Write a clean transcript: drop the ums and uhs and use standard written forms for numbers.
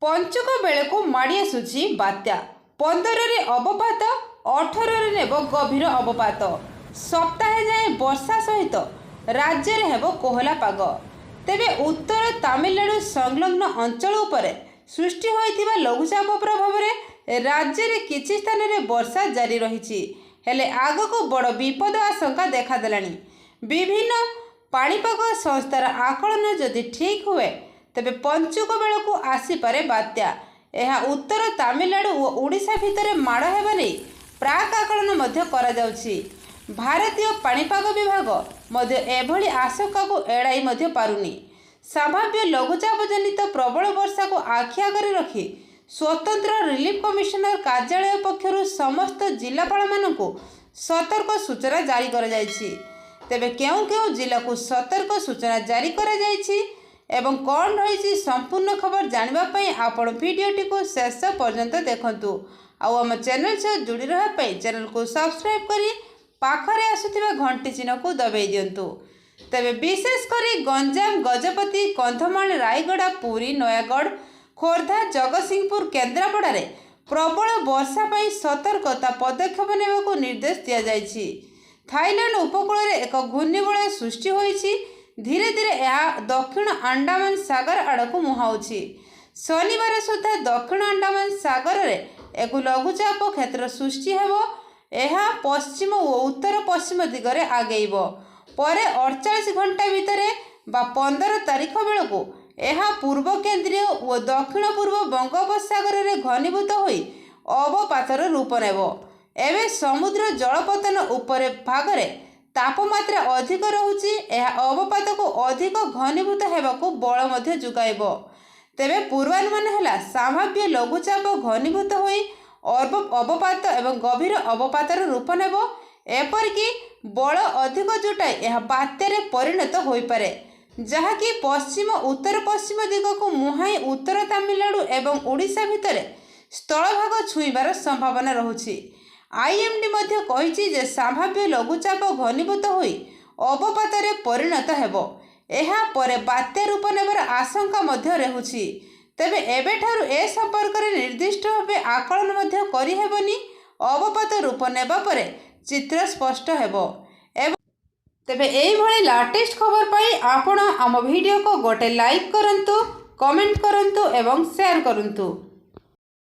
ପଞ୍ଚୁକ ବେଳକୁ ମାଡ଼ି ଆସୁଛି ବାତ୍ୟା। 15ରେ ଅବପାତ, 18ରେ ନେବ ଗଭୀର ଅବପାତ। ସପ୍ତାହେ ଯାଏଁ ବର୍ଷା ସହିତ ରାଜ୍ୟରେ ହେବ କୋହଲା ପାଗ। ତେବେ ଉତ୍ତର ତାମିଲନାଡୁ ସଂଲଗ୍ନ ଅଞ୍ଚଳ ଉପରେ ସୃଷ୍ଟି ହୋଇଥିବା ଲଘୁଚାପ ପ୍ରଭାବରେ ରାଜ୍ୟରେ କିଛି ସ୍ଥାନରେ ବର୍ଷା ଜାରି ରହିଛି। ହେଲେ ଆଗକୁ ବଡ଼ ବିପଦ ଆଶଙ୍କା ଦେଖାଦେଲାଣି। ବିଭିନ୍ନ ପାଣିପାଗ ସଂସ୍ଥାର ଆକଳନ ଯଦି ଠିକ୍ ହୁଏ, ତେବେ ପଞ୍ଚୁକ ବେଳକୁ ଆସିପାରେ ବାତ୍ୟା। ଏହା ଉତ୍ତର ତାମିଲନାଡୁ ଓ ଓଡ଼ିଶା ଭିତରେ ମାଡ଼ ହେବା ନେଇ ପ୍ରାକ୍ ଆକଳନ ମଧ୍ୟ କରାଯାଉଛି। ଭାରତୀୟ ପାଣିପାଗ ବିଭାଗ ମଧ୍ୟ ଏଭଳି ଆଶଙ୍କାକୁ ଏଡ଼ାଇ ମଧ୍ୟ ପାରୁନି। ସମ୍ଭାବ୍ୟ ଲଘୁଚାପ ଜନିତ ପ୍ରବଳ ବର୍ଷାକୁ ଆଖି ଆଗରେ ରଖି ସ୍ୱତନ୍ତ୍ର ରିଲିଫ କମିଶନର କାର୍ଯ୍ୟାଳୟ ପକ୍ଷରୁ ସମସ୍ତ ଜିଲ୍ଲାପାଳମାନଙ୍କୁ ସତର୍କ ସୂଚନା ଜାରି କରାଯାଇଛି। ତେବେ କେଉଁ କେଉଁ ଜିଲ୍ଲାକୁ ସତର୍କ ସୂଚନା ଜାରି କରାଯାଇଛି ଏବଂ କ'ଣ ରହିଛି ସମ୍ପୂର୍ଣ୍ଣ ଖବର ଜାଣିବା ପାଇଁ ଆପଣ ଭିଡ଼ିଓଟିକୁ ଶେଷ ପର୍ଯ୍ୟନ୍ତ ଦେଖନ୍ତୁ। ଆଉ ଆମ ଚ୍ୟାନେଲ ସହ ଯୋଡ଼ି ରହିବା ପାଇଁ ଚ୍ୟାନେଲକୁ ସବସ୍କ୍ରାଇବ୍ କରି ପାଖରେ ଆସୁଥିବା ଘଣ୍ଟି ଚିହ୍ନକୁ ଦବାଇ ଦିଅନ୍ତୁ। ତେବେ ବିଶେଷ କରି ଗଞ୍ଜାମ, ଗଜପତି, କନ୍ଧମାଳ, ରାୟଗଡ଼ା, ପୁରୀ, ନୟାଗଡ଼, ଖୋର୍ଦ୍ଧା, ଜଗତସିଂହପୁର, କେନ୍ଦ୍ରାପଡ଼ାରେ ପ୍ରବଳ ବର୍ଷା ପାଇଁ ସତର୍କତା ପଦକ୍ଷେପ ନେବାକୁ ନିର୍ଦ୍ଦେଶ ଦିଆଯାଇଛି। ଥାଇଲାଣ୍ଡ ଉପକୂଳରେ ଏକ ଘୂର୍ଣ୍ଣିବଳୟ ସୃଷ୍ଟି ହୋଇଛି। ଧୀରେ ଧୀରେ ଏହା ଦକ୍ଷିଣ ଆଣ୍ଡାମାନ ସାଗର ଆଡ଼କୁ ମୁହାଁଉଛି। ଶନିବାର ସୁଦ୍ଧା ଦକ୍ଷିଣ ଆଣ୍ଡାମାନ ସାଗରରେ ଏକ ଲଘୁଚାପ କ୍ଷେତ୍ର ସୃଷ୍ଟି ହେବ। ଏହା ପଶ୍ଚିମ ଓ ଉତ୍ତର ପଶ୍ଚିମ ଦିଗରେ ଆଗେଇବ। ପରେ 48 ଘଣ୍ଟା ଭିତରେ ବା 15 ତାରିଖ ବେଳକୁ ଏହା ପୂର୍ବ କେନ୍ଦ୍ରୀୟ ଓ ଦକ୍ଷିଣ ପୂର୍ବ ବଙ୍ଗୋପସାଗରରେ ଘନୀଭୂତ ହୋଇ ଅବପାତର ରୂପ ନେବ। ଏବେ ସମୁଦ୍ର ଜଳପତନ ଉପରେ ଭାଗରେ ତାପମାତ୍ରା ଅଧିକ ରହୁଛି। ଏହା ଅବପାତକୁ ଅଧିକ ଘନୀଭୂତ ହେବାକୁ ବଳ ମଧ୍ୟ ଯୋଗାଇବ। ତେବେ ପୂର୍ବାନୁମାନ ହେଲା, ସମ୍ଭାବ୍ୟ ଲଘୁଚାପ ଘନୀଭୂତ ହୋଇ ଅବପାତ ଏବଂ ଗଭୀର ଅବପାତର ରୂପ ନେବ। ଏପରିକି ବଳ ଅଧିକ ଜୁଟାଇ ଏହା ବାତ୍ୟାରେ ପରିଣତ ହୋଇପାରେ, ଯାହାକି ପଶ୍ଚିମ ଉତ୍ତର ପଶ୍ଚିମ ଦିଗକୁ ମୁହାଁଇ ଉତ୍ତର ତାମିଲନାଡୁ ଏବଂ ଓଡ଼ିଶା ଭିତରେ ସ୍ଥଳଭାଗ ଛୁଇଁବାର ସମ୍ଭାବନା ରହୁଛି। ଆଇଏମ୍ଡି ମଧ୍ୟ କହିଛି ଯେ ସମ୍ଭାବ୍ୟ ଲଘୁଚାପ ଘନୀଭୂତ ହୋଇ ଅବପାତରେ ପରିଣତ ହେବ। ଏହା ପରେ ବାତ୍ୟା ରୂପ ନେବାର ଆଶଙ୍କା ମଧ୍ୟ ରହୁଛି। ତେବେ ଏବେଠାରୁ ଏ ସମ୍ପର୍କରେ ନିର୍ଦ୍ଦିଷ୍ଟ ଭାବେ ଆକଳନ ମଧ୍ୟ କରିହେବନି। ଅବପାତ ରୂପ ନେବା ପରେ ଚିତ୍ର ସ୍ପଷ୍ଟ ହେବ। ଏବଂ ତେବେ ଏଇଭଳି ଲାଟେଷ୍ଟ ଖବର ପାଇଁ ଆପଣ ଆମ ଭିଡ଼ିଓକୁ ଗୋଟେ ଲାଇକ୍ କରନ୍ତୁ, କମେଣ୍ଟ କରନ୍ତୁ ଏବଂ ସେୟାର କରନ୍ତୁ।